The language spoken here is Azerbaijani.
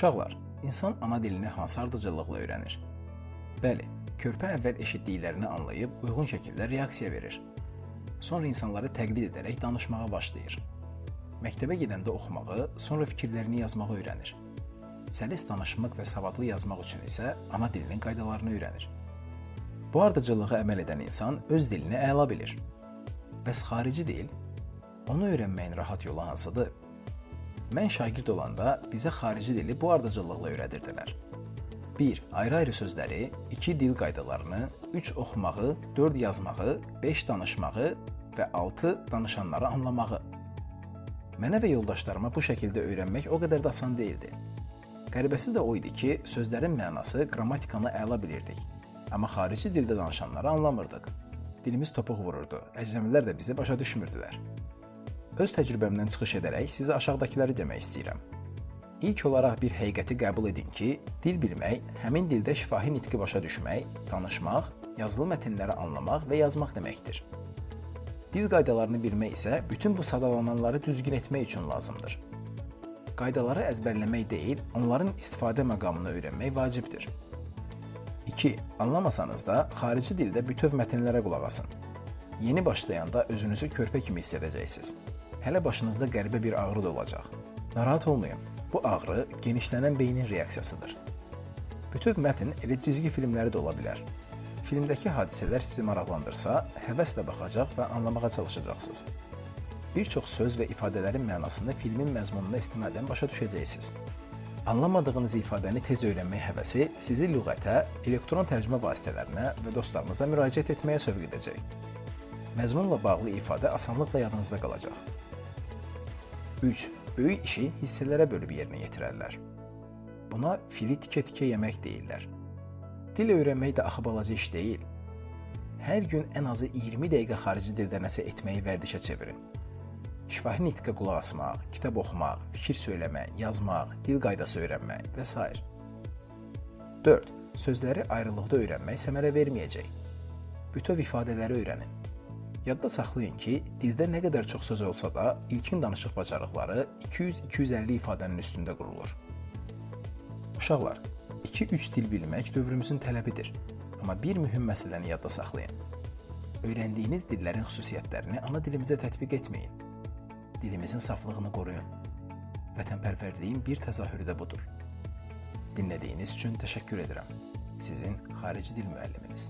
Uşaqlar, insan ana dilini hansı ardıcıllıqla öyrənir? Bəli, körpə əvvəl eşitdiklərini anlayıb uyğun şəkildə reaksiya verir. Sonra insanları təqlid edərək danışmağa başlayır. Məktəbə gedəndə oxumağı, sonra fikirlərini yazmağı öyrənir. Səlis danışmaq və savadlı yazmaq üçün isə ana dilinin qaydalarını öyrənir. Bu ardıcıllığa əməl edən insan öz dilini əla bilir. Bəs xarici dil? Onu öyrənməyin rahat yolu hansıdır? Mən şagird olanda bizə xarici dili bu ardıcıllıqla öyrədirdilər. 1. Ayrı-ayrı sözləri, 2. Dil qaydalarını, 3. Oxumağı, 4. Yazmağı, 5. Danışmağı və 6. Danışanları anlamağı. Mənə və yoldaşlarıma bu şəkildə öyrənmək o qədər də asan deyildi. Qəribəsi də o idi ki, sözlərin mənası, qrammatikanı əla bilirdik. Amma xarici dildə danışanları anlamırdıq. Dilimiz topuq vururdu. Əcnəbilər də bizi başa düşmürdülər. Öz təcrübəmdən çıxış edərək sizə aşağıdakıları demək istəyirəm. İlk olaraq bir həqiqəti qəbul edin ki, dil bilmək, həmin dildə şifahi nitqi başa düşmək, danışmaq, yazılı mətnləri anlamaq və yazmaq deməkdir. Dil qaydalarını bilmək isə bütün bu sadalananları düzgün etmək üçün lazımdır. Qaydaları əzbərləmək deyil, onların istifadə məqamını öyrənmək vacibdir. 2. Anlamasanız da xarici dildə bütöv mətnlərə qulaq asın. Yeni başlayanda özünüzü körpə kimi hiss edəcəksiniz. Hələ başınızda qəribə bir ağrı da olacaq. Narahat olmayın. Bu ağrı genişlənən beynin reaksiyasıdır. Bütöv mətn elə cizgi filmləri də ola bilər. Filmdəki hadisələr sizi maraqlandırsa, həvəslə baxacaq və anlamağa çalışacaqsınız. Bir çox söz və ifadələrin mənasını filmin məzmununa istinadən başa düşəcəksiniz. Anlamadığınız ifadəni tez öyrənmək həvəsi sizi lüğətə, elektron tərcümə vasitələrinə və dostlarınıza müraciət etməyə sövq edəcək. Məzmunla bağlı ifadə asanlıqla yadınızda qalacaq. 3. Böyük işi hissələrə bölüb yerinə yetirərlər. Buna fili tikə-tikə yemək deyirlər. Dil öyrənmək də axı balaca iş deyil. Hər gün ən azı 20 dəqiqə xarici dildə nəsə etməyi vərdişə çevirin. Şifahi nitqə qulaq asmaq, kitab oxumaq, fikir söyləmək, yazmaq, dil qaydası öyrənmək və sair. 4. Sözləri ayrılıqda öyrənmək səmərə verməyəcək. Bütöv ifadələri öyrənin. Yadda saxlayın ki, dildə nə qədər çox söz olsa da, ilkin danışıq bacarıqları 200-250 ifadənin üstündə qurulur. Uşaqlar, 2-3 dil bilmək dövrümüzün tələbidir. Amma bir mühüm məsələni yadda saxlayın. Öyrəndiyiniz dillərin xüsusiyyətlərini ana dilimizə tətbiq etməyin. Dilimizin saflığını qoruyun. Vətənpərvərliyin bir təzahürü də budur. Dinlədiyiniz üçün təşəkkür edirəm. Sizin xarici dil müəlliminiz.